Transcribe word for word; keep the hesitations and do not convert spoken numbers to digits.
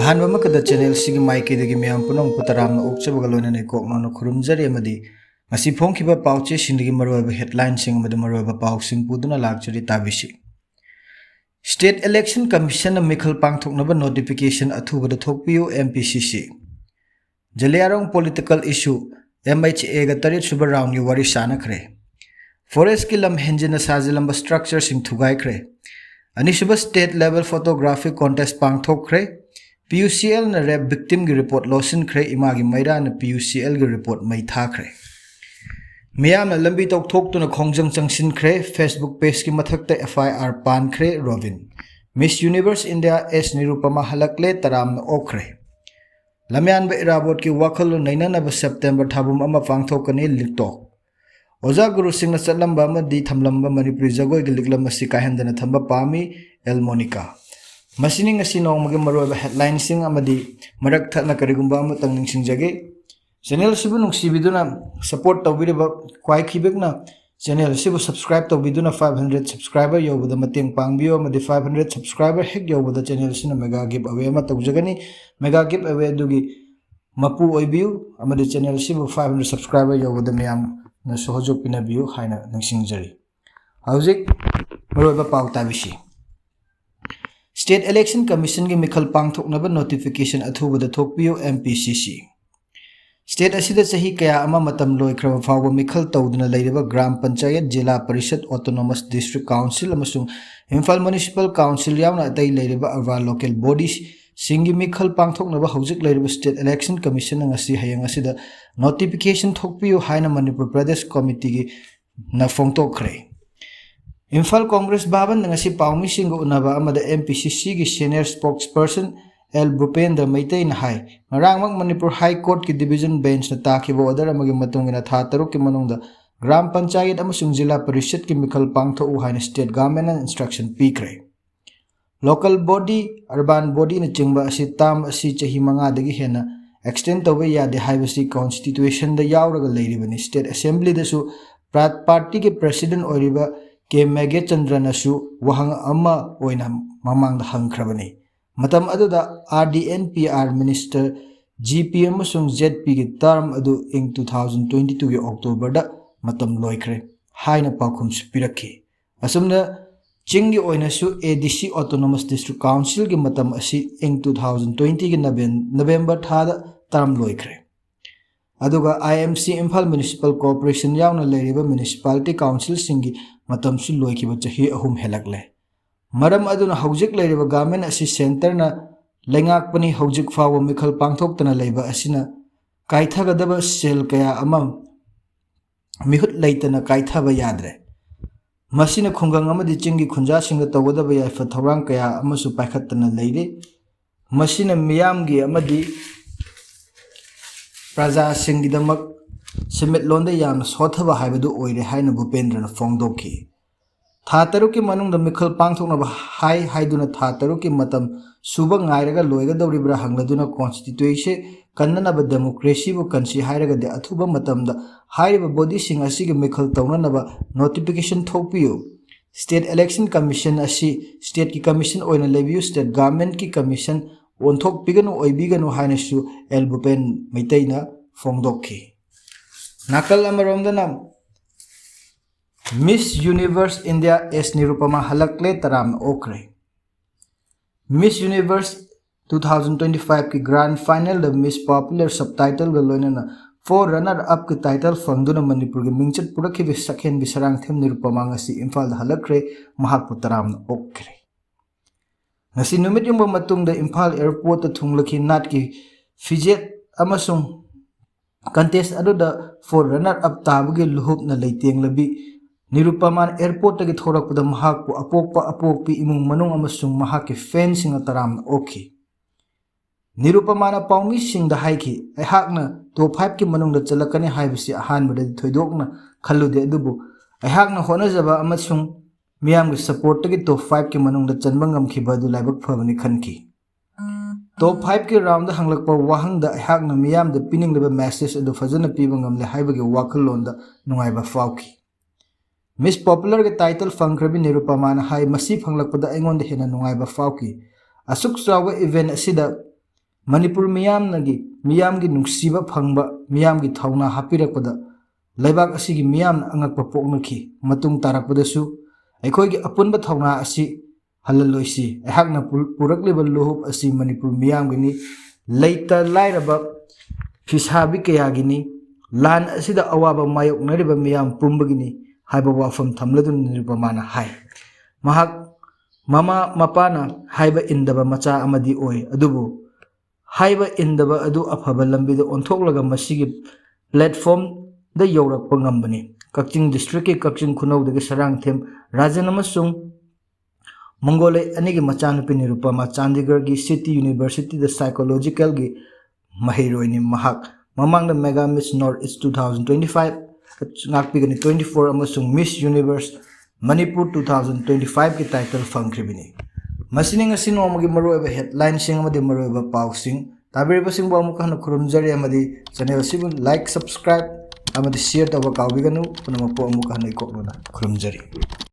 ꯑꯍꯥꯟꯕꯃꯛꯇꯗ channel ꯑꯁꯤꯒꯤ ꯃꯥꯏꯀꯩꯗꯒꯤ ꯃꯌꯥꯝ ꯄꯨꯝꯅꯃꯛꯄꯨ ꯇꯔꯥꯝꯅ ꯑꯣꯛꯆꯕꯒ ꯂꯣꯏꯅꯅ ꯏꯀꯣꯛ ꯅꯧꯅ ꯈꯨꯔꯨꯝꯖꯔꯤ ꯑꯃꯗꯤ ꯉꯁꯤ ꯐꯣꯡꯈꯤꯕ ꯄꯥꯎꯆꯦꯁꯤꯡꯗꯒꯤ ꯃꯔꯨꯑꯣꯏꯕ headlineꯁꯤꯡ ꯑꯃꯗꯤ ꯃꯔꯨꯑꯣꯏꯕ ꯄꯥꯎꯁꯤꯡ ꯄꯨꯗꯨꯅ ꯂꯥꯛꯆꯔꯤ, ꯇꯥꯕꯤꯁꯤ꯫ State Election Commissionꯅ ꯃꯤꯈꯜ ꯄꯥꯡꯊꯣꯛꯅꯕ notification ꯑꯊꯨꯕꯗ ꯊꯣꯛꯄꯤꯌꯨ, M P C C꯫ ꯖꯂꯤꯌꯥꯔꯣꯡ political issue, M H Aꯒ ꯇꯔꯦꯠ ꯁꯨꯕ roundꯒꯤ ꯋꯥꯔꯤ ꯁꯥꯟꯅꯈ꯭ꯔꯦ꯫ Forestꯀꯤ ꯂꯝ ꯍꯦꯟꯖꯤꯟꯅ ꯁꯥꯖꯤꯜꯂꯝꯕ structureꯁꯤꯡ ꯊꯨꯒꯥꯏꯈ꯭ꯔꯦ꯫ ꯑꯅꯤꯁꯨꯕ state level photography contest ꯄꯥꯡꯊꯣꯛꯈ꯭ꯔꯦ꯫ P U C Lꯅ rape victimꯒꯤ report ꯂꯧꯁꯤꯟꯈ꯭ꯔꯦ꯫ ꯏꯃꯥꯒꯤ ꯃꯩꯔꯥꯅ P U C Lꯒꯤ report ꯃꯩ ꯊꯥꯈ꯭ꯔꯦ꯫ ꯃꯤꯌꯥꯝꯅ ꯂꯝꯕꯤ ꯇꯧꯊꯣꯛꯇꯨꯅ ꯈꯣꯡꯖꯪ ꯆꯪꯁꯤꯟꯈ꯭ꯔꯦ꯫ Facebook pageꯀꯤ ꯃꯊꯛꯇ F I R ꯄꯥꯟꯈ꯭ꯔꯦ꯫ Rovin Miss Universe India S Nirupama ꯍꯜꯂꯛꯂꯦ, ꯇꯔꯥꯝꯅ ꯑꯣꯛꯈ꯭ꯔꯦ꯫ ꯂꯝꯌꯥꯟꯕ ꯏꯔꯥꯕꯣꯠꯀꯤ ꯋꯥꯈꯜꯂꯣꯟ ꯅꯩꯅꯅꯕ September ꯊꯥꯕꯨꯝ ꯑꯃ ꯄꯥꯡꯊꯣꯛꯀꯅꯤ꯫ ꯂꯤꯛꯇꯣꯛ ꯑꯣꯖꯥ ꯒꯨꯔꯨꯁꯤꯡꯅ ꯆꯠꯂꯝꯕ ꯑꯃꯗꯤ ꯊꯝꯂꯝꯕ ꯃꯅꯤꯄꯨꯔꯤ ꯖꯒꯣꯏꯒꯤ ꯂꯤꯛꯂꯝ ꯑꯁꯤ ꯀꯥꯏꯍꯟꯗꯅ ꯊꯝꯕ ꯄꯥꯝꯃꯤ꯫ L Monica. ꯃꯁꯤꯅꯤ ꯉꯁꯤ ꯅꯣꯡꯃꯒꯤ ꯃꯔꯨꯑꯣꯏꯕ headlineꯁꯤꯡ ꯑꯃꯗꯤ ꯃꯔꯛ ꯊꯠꯅ ꯀꯔꯤꯒꯨꯝꯕ ꯑꯃꯇꯪ ꯅꯤꯡꯁꯤꯡꯖꯒꯦ꯫ Channel ꯑꯁꯤꯕꯨ ꯅꯨꯡꯁꯤꯕꯤꯗꯨꯅ support ꯇꯧꯕꯤꯔꯤꯕ ꯈ꯭ꯋꯥꯏꯈꯤꯕꯦꯛꯅ channel ꯑꯁꯤꯕꯨ subscribe ꯇꯧꯕꯤꯗꯨꯅ five hundred subscriber ꯌꯧꯕꯗ ꯃꯇꯦꯡ ꯄꯥꯡꯕꯤꯌꯨ ꯑꯃꯗꯤ five hundred subscriber ꯍꯦꯛ ꯌꯧꯕꯗ channel ꯑꯁꯤꯅ mega giveaway ꯑꯃ ꯇꯧꯖꯒꯅꯤ꯫ Mega giveaway ꯑꯗꯨꯒꯤ ꯃꯄꯨ ꯑꯣꯏꯕꯤꯌꯨ ꯑꯃꯗꯤ channel ꯑꯁꯤꯕꯨ five hundred subscriber ꯌꯧꯕꯗ ꯃꯌꯥꯝꯅ ꯁꯍꯣꯖꯣꯛ ꯄꯤꯅꯕꯤꯌꯨ ꯍꯥꯏꯅ ꯅꯤꯡꯁꯤꯡꯖꯔꯤ꯫ ꯍꯧꯖꯤꯛ ꯃꯔꯨꯑꯣꯏꯕ ꯄꯥꯎ ꯇꯥꯕꯤꯁꯤ꯫ State Election Commissionꯒꯤ ꯃꯤꯈꯜ ꯄꯥꯡꯊꯣꯛꯅꯕ notification ꯑꯊꯨꯕꯗ ꯊꯣꯛꯄꯤꯌꯨ, M P C C꯫ State ꯑꯁꯤꯗ ꯆꯍꯤ ꯀꯌꯥ ꯑꯃ ꯃꯇꯝ ꯂꯣꯏꯈ꯭ꯔꯕ ꯐꯥꯎꯕ ꯃꯤꯈꯜ ꯇꯧꯗꯨꯅ ꯂꯩꯔꯤꯕ ꯒ꯭ꯔꯥꯝ ꯄꯟꯆꯥꯌꯠ, ꯖꯤꯂꯥ ꯄꯔꯤꯁꯠ, autonomous district council ꯑꯃꯁꯨꯡ ꯏꯝꯐꯥꯜ Municipal Council ꯌꯥꯎꯅ ꯑꯇꯩ ꯂꯩꯔꯤꯕ urban local bodiesꯁꯤꯡꯒꯤ ꯃꯤꯈꯜ ꯄꯥꯡꯊꯣꯛꯅꯕ ꯍꯧꯖꯤꯛ ꯂꯩꯔꯤꯕ State Election Commissionꯅ ꯉꯁꯤ, ꯍꯌꯦꯡ ꯑꯁꯤꯗ notification ꯊꯣꯛꯄꯤꯌꯨ ꯍꯥꯏꯅ ꯃꯅꯤꯄꯨꯔ ꯄ꯭ꯔꯗꯦꯁ ꯀꯣꯃꯤꯇꯤꯒꯤ ꯅ ꯐꯣꯡꯗꯣꯛꯈ꯭ꯔꯦ꯫ ꯏꯝꯐꯥꯜ ꯀꯣꯡꯒ꯭ꯔꯦꯁ ꯚꯕꯟꯗ ꯉꯁꯤ ꯄꯥꯎꯃꯤꯁꯤꯡꯒ ꯎꯅꯕ ꯑꯃꯗ M P C Cꯒꯤ senior spokesperson ꯑꯦꯜ ꯚꯨꯄꯦꯟꯗ꯭ꯔ ꯃꯩꯇꯩꯅ ꯍꯥꯏ, ꯉꯔꯥꯡꯃꯛ ꯃꯅꯤꯄꯨꯔ High Courtꯀꯤ division benchꯅ ꯇꯥꯈꯤꯕ order ꯑꯃꯒꯤ ꯃꯇꯨꯡ ꯏꯟꯅ ꯊꯥ ꯇꯔꯨꯛꯀꯤ ꯃꯅꯨꯡꯗ ꯒ꯭ꯔꯥꯝ ꯄꯟꯆꯥꯌꯠ ꯑꯃꯁꯨꯡ ꯖꯤꯂꯥ ꯄꯔꯤꯁꯠꯀꯤ ꯃꯤꯈꯜ ꯄꯥꯡꯊꯣꯛꯎ ꯍꯥꯏꯅ state governmentꯅ instruction ꯄꯤꯈ꯭ꯔꯦ꯫ Local body, urban bodyꯅꯆꯤꯡꯕ ꯑꯁꯤ term ꯑꯁꯤ ꯆꯍꯤ ꯃꯉꯥꯗꯒꯤ ꯍꯦꯟꯅ extend ꯇꯧꯕ ꯌꯥꯗꯦ ꯍꯥꯏꯕꯁꯤ constitutionꯗ ꯌꯥꯎꯔꯒ ꯂꯩꯔꯤꯕꯅꯤ꯫ State Assemblyꯗꯁꯨ ꯄ꯭ꯔ-, partyꯒꯤ president ꯑꯣꯏꯔꯤꯕ ꯀꯦ ꯃꯦꯘꯆꯟꯗ꯭ꯔꯅꯁꯨ ꯋꯥꯍꯪ ꯑꯃ ꯑꯣꯏꯅ ꯃꯃꯥꯡꯗ ꯍꯪꯈ꯭ꯔꯕꯅꯤ꯫ ꯃꯇꯝ ꯑꯗꯨꯗ R D N P R minister G P ꯑꯃꯁꯨꯡ Z Pꯒꯤ term ꯑꯗꯨ ꯏꯪ two thousand twenty twoꯒꯤ Octoberꯗ ꯃꯇꯝ ꯂꯣꯏꯈ꯭ꯔꯦ ꯍꯥꯏꯅ ꯄꯥꯎꯈꯨꯝꯁꯨ ꯄꯤꯔꯛꯈꯤ꯫ ꯑꯁꯨꯝꯅ ꯆꯤꯡꯒꯤ ꯑꯣꯏꯅꯁꯨ ADC Autonomous District Councilꯒꯤ ꯃꯇꯝ ꯑꯁꯤ ꯏꯪ two thousand twentyꯒꯤ November ꯊꯥꯗ term ꯂꯣꯏꯈ꯭ꯔꯦ꯫ ꯑꯗꯨꯒ IMC, Imphal Municipal Corporation ꯌꯥꯎꯅ ꯂꯩꯔꯤꯕ municipality councilꯁꯤꯡꯒꯤ ꯃꯇꯝꯁꯨ ꯂꯣꯏꯈꯤꯕ ꯆꯍꯤ ꯑꯍꯨꯝ ꯍꯦꯜꯂꯛꯂꯦ꯫ ꯃꯔꯝ ꯑꯗꯨꯅ ꯍꯧꯖꯤꯛ ꯂꯩꯔꯤꯕ government ꯑꯁꯤ centreꯅ ꯂꯩꯉꯥꯛꯄꯅꯤ꯫ ꯍꯧꯖꯤꯛ ꯐꯥꯎꯕ ꯃꯤꯈꯜ ꯄꯥꯡꯊꯣꯛꯇꯅ ꯂꯩꯕ ꯑꯁꯤꯅ ꯀꯥꯏꯊꯒꯗꯕ ꯁꯦꯜ ꯀꯌꯥ ꯑꯃ ꯃꯤꯍꯨꯠ ꯂꯩꯇꯅ ꯀꯥꯏꯊꯕ ꯌꯥꯗ꯭ꯔꯦ꯫ ꯃꯁꯤꯅ ꯈꯨꯡꯒꯪ ꯑꯃꯗꯤ ꯆꯤꯡꯒꯤ ꯈꯨꯟꯖꯥꯁꯤꯡꯗ ꯇꯧꯒꯗꯕ ꯌꯥꯏꯐ ꯊꯧꯔꯥꯡ ꯀꯌꯥ ꯑꯃꯁꯨ ꯄꯥꯏꯈꯠꯇꯅ ꯂꯩꯔꯤ꯫ ꯃꯁꯤꯅ ꯃꯤꯌꯥꯝꯒꯤ ꯑꯃꯗꯤ ꯄ꯭ꯔꯖꯥꯁꯤꯡꯒꯤꯗꯃꯛ ꯁꯦꯟꯃꯤꯠꯂꯣꯟꯗ ꯌꯥꯝꯅ ꯁꯣꯠꯊꯕ ꯍꯥꯏꯕꯗꯨ ꯑꯣꯏꯔꯦ ꯍꯥꯏꯅ ꯚꯨꯄꯦꯟꯗ꯭ꯔꯅ ꯐꯣꯡꯗꯣꯛꯈꯤ꯫ ꯊꯥ ꯇꯔꯨꯛꯀꯤ ꯃꯅꯨꯡꯗ ꯃꯤꯈꯜ ꯄꯥꯡꯊꯣꯛꯅꯕ ꯍꯥꯏ ꯍꯥꯏꯗꯨꯅ ꯊꯥ ꯇꯔꯨꯛꯀꯤ ꯃꯇꯝ ꯁꯨꯕ ꯉꯥꯏꯔꯒ ꯂꯣꯏꯒꯗꯧꯔꯤꯕ꯭ꯔꯥ ꯍꯪꯂꯗꯨꯅ constituency ꯀꯟꯅꯅꯕ democracyꯕꯨ ꯀꯟꯁꯤ ꯍꯥꯏꯔꯒꯗꯤ ꯑꯊꯨꯕ ꯃꯇꯝꯗ ꯍꯥꯏꯔꯤꯕ bodyꯁꯤꯡ ꯑꯁꯤꯒꯤ ꯃꯤꯈꯜ ꯇꯧꯅꯅꯕ notification ꯊꯣꯛꯄꯤꯌꯨ꯫ State Election Commission ꯑꯁꯤ stateꯀꯤ commission ꯑꯣꯏꯅ ꯂꯩꯕꯤꯌꯨ, state governmentꯀꯤ commission ꯑꯣꯟꯊꯣꯛꯄꯤꯒꯅꯨ, ꯑꯣꯏꯕꯤꯒꯅꯨ ꯍꯥꯏꯅꯁꯨ ꯑꯦꯜ ꯚꯨꯄꯦꯟ ꯃꯩꯇꯩꯅ ꯐꯣꯡꯗꯣꯛꯈꯤ꯫ ꯅꯥꯀꯜ ꯑꯃꯔꯣꯝꯗꯅ Miss Universe India S Nirupama ꯍꯜꯂꯛꯂꯦ, ꯇꯔꯥꯝꯅ ꯑꯣꯛꯈ꯭ꯔꯦ꯫ Miss Universe two thousand twenty fiveꯀꯤ grand finalꯗ Miss Popular subtitleꯒ ꯂꯣꯏꯅꯅ four runner upꯀꯤ title ꯐꯪꯗꯨꯅ ꯃꯅꯤꯄꯨꯔꯒꯤ ꯃꯤꯡꯆꯠ ꯄꯨꯔꯛꯈꯤꯕ ꯁꯛꯍꯦꯟꯕꯤ ꯁꯔꯥꯡꯊꯦꯝ ꯅꯤꯔꯨꯄꯃꯥ ꯉꯁꯤ ꯏꯝꯐꯥꯜꯗ ꯍꯜꯂꯛꯈ꯭ꯔꯦ꯫ ꯃꯍꯥꯛꯄꯨ ꯇꯔꯥꯝꯅ ꯑꯣꯛꯈ꯭ꯔꯦ꯫ ꯉꯁꯤ ꯅꯨꯃꯤꯠ ꯌꯨꯡꯕ ꯃꯇꯨꯡꯗ ꯏꯝꯐꯥꯜ airportꯇ ꯊꯨꯡꯂꯈꯤ ꯅꯥꯠꯀꯤ ꯐꯤꯖꯦꯠ ꯑꯃꯁꯨꯡ contest ꯑꯗꯨꯗ four runner up ꯇꯥꯕꯒꯤ ꯂꯨꯍꯨꯞꯅ ꯂꯩꯇꯦꯡꯂꯕꯤ ꯅꯤꯔꯨꯄꯃꯥꯅ airportꯇꯒꯤ ꯊꯣꯔꯛꯄꯗ ꯃꯍꯥꯛꯄꯨ ꯑꯄꯣꯛꯄ ꯑꯄꯣꯛꯄꯤ, ꯏꯃꯨꯡ ꯃꯅꯨꯡ ꯑꯃꯁꯨꯡ ꯃꯍꯥꯛꯀꯤ fanꯁꯤꯡꯅ ꯇꯔꯥꯝꯅ ꯑꯣꯛꯈꯤ꯫ ꯅꯤꯔꯨꯄꯃꯥꯅ ꯄꯥꯎꯃꯤꯁꯤꯡꯗ ꯍꯥꯏꯈꯤ, "ꯑꯩꯍꯥꯛꯅ top fiveꯀꯤ ꯃꯅꯨꯡꯗ ꯆꯜꯂꯛꯀꯅꯤ ꯍꯥꯏꯕꯁꯤ ꯑꯍꯥꯟꯕꯗꯗꯤ ꯊꯣꯏꯗꯣꯛꯅ ꯈꯜꯂꯨꯗꯦ, ꯑꯗꯨꯕꯨ ꯑꯩꯍꯥꯛꯅ ꯍꯣꯠꯅꯖꯕ ꯑꯃꯁꯨꯡ ꯃꯤꯌꯥꯝꯒꯤ supportꯇꯒꯤ top fiveꯀꯤ ꯃꯅꯨꯡꯗ ꯆꯟꯕ ꯉꯝꯈꯤꯕ ꯑꯗꯨ ꯂꯥꯏꯕꯛ ꯐꯕꯅꯤ ꯈꯟꯈꯤ꯫ Top fiveꯀꯤ roundꯗ ꯍꯪꯂꯛꯄ ꯋꯥꯍꯪꯗ ꯑꯩꯍꯥꯛꯅ ꯃꯤꯌꯥꯝꯗ ꯄꯤꯅꯤꯡꯂꯤꯕ message ꯑꯗꯨ ꯐꯖꯅ ꯄꯤꯕ ꯉꯝꯂꯦ ꯍꯥꯏꯕꯒꯤ ꯋꯥꯈꯜꯂꯣꯟꯗ ꯅꯨꯡꯉꯥꯏꯕ ꯐꯥꯎꯈꯤ꯫" Miss Popularꯒꯤ title ꯐꯪꯈ꯭ꯔꯕꯤ ꯅꯤꯔꯨꯄꯃꯥꯅ ꯍꯥꯏ, "ꯃꯁꯤ ꯐꯪꯂꯛꯄꯗ ꯑꯩꯉꯣꯟꯗ ꯍꯦꯟꯅ ꯅꯨꯡꯉꯥꯏꯕ ꯐꯥꯎꯈꯤ꯫ ꯑꯁꯨꯛ ꯆꯥꯎꯕ event ꯑꯁꯤꯗ ꯃꯅꯤꯄꯨꯔ ꯃꯤꯌꯥꯝꯅꯒꯤ, ꯃꯤꯌꯥꯝꯒꯤ ꯅꯨꯡꯁꯤꯕ ꯐꯪꯕ, ꯃꯤꯌꯥꯝꯒꯤ ꯊꯧꯅꯥ ꯍꯥꯞꯄꯤꯔꯛꯄꯗ ꯂꯩꯕꯥꯛ ꯑꯁꯤꯒꯤ ꯃꯤꯌꯥꯝꯅ ꯑꯉꯛꯄ ꯄꯣꯛꯅꯈꯤ꯫ ꯃꯇꯨꯡ ꯇꯥꯔꯛꯄꯗꯁꯨ ꯑꯩꯈꯣꯏꯒꯤ ꯑꯄꯨꯟꯕ ꯊꯧꯅꯥ ꯑꯁꯤ ꯍꯜꯂꯜꯂꯣꯏꯁꯤ꯫ ꯑꯩꯍꯥꯛꯅ ꯄꯨ-, ꯄꯨꯔꯛꯂꯤꯕ ꯂꯨꯍꯨꯞ ꯑꯁꯤ ꯃꯅꯤꯄꯨꯔ ꯃꯤꯌꯥꯝꯒꯤꯅꯤ꯫ ꯂꯩꯇ ꯂꯥꯏꯔꯕ, ꯐꯤꯁꯥꯕꯤ ꯀꯌꯥꯒꯤꯅꯤ꯫ ꯂꯥꯟ ꯑꯁꯤꯗ ꯑꯋꯥꯕ ꯃꯥꯌꯣꯛꯅꯔꯤꯕ ꯃꯤꯌꯥꯝ ꯄꯨꯝꯕꯒꯤꯅꯤ ꯍꯥꯏꯕ ꯋꯥꯐꯝ ꯊꯝꯂꯗꯨꯅ ꯅꯤꯔꯨꯄꯃꯥꯅ ꯍꯥꯏ꯫ ꯃꯍꯥꯛ ꯃꯃꯥ ꯃꯄꯥꯅ ꯍꯥꯏꯕ ꯏꯟꯗꯕ ꯃꯆꯥ ꯑꯃꯗꯤ ꯑꯣꯏ, ꯑꯗꯨꯕꯨ ꯍꯥꯏꯕ ꯏꯟꯗꯕ ꯑꯗꯨ ꯑꯐꯕ ꯂꯝꯕꯤꯗ ꯑꯣꯟꯊꯣꯛꯂꯒ ꯃꯁꯤꯒꯤ platformꯗ ꯌꯧꯔꯛꯄ ꯉꯝꯕꯅꯤ꯫ ꯀꯛꯆꯤꯡ districtꯀꯤ ꯀꯛꯆꯤꯡ ꯈꯨꯅꯧꯗꯒꯤ ꯁꯔꯥꯡꯊꯦꯝ ꯔꯥꯖꯟ ꯑꯃꯁꯨꯡ ꯃꯪꯒꯣꯂꯩ ꯑꯅꯤꯒꯤ ꯃꯆꯥꯅꯨꯄꯤ ꯅꯤꯔꯨꯄꯃꯥ ꯆꯥꯟꯗꯤꯒꯔꯒꯤ City Universityꯗ psychologicalꯒꯤ ꯃꯍꯩꯔꯣꯏꯅꯤ꯫ ꯃꯍꯥꯛ ꯃꯃꯥꯡꯗ Mega Miss North East two thousand twenty five, ꯉꯥꯛꯄꯤꯒꯅꯤ twenty four ꯑꯃꯁꯨꯡ Miss Universe Manipur two thousand twenty fiveꯀꯤ title ꯐꯪꯈ꯭ꯔꯤꯕꯅꯤ꯫ ꯃꯁꯤꯅꯤ ꯉꯁꯤ ꯅꯣꯡꯃꯒꯤ ꯃꯔꯨꯑꯣꯏꯕ headlineꯁꯤꯡ ꯑꯃꯗꯤ ꯃꯔꯨꯑꯣꯏꯕ ꯄꯥꯎꯁꯤꯡ꯫ ꯇꯥꯕꯤꯔꯤꯕꯁꯤꯡꯕꯨ ꯑꯃꯨꯛ ꯍꯟꯅ ꯈꯨꯔꯨꯝꯖꯔꯤ ꯑꯃꯗꯤ channel ꯑꯁꯤꯕꯨ like, subscribe ꯑꯃꯗꯤ share ꯇꯧꯕ ꯀꯥꯎꯕꯤꯒꯅꯨ꯫ ꯄꯨꯝꯅꯃꯛꯄꯨ ꯑꯃꯨꯛ ꯍꯟꯅ ꯏꯀꯣꯛꯂꯨꯅ ꯈꯨꯔꯨꯝꯖꯔꯤ꯫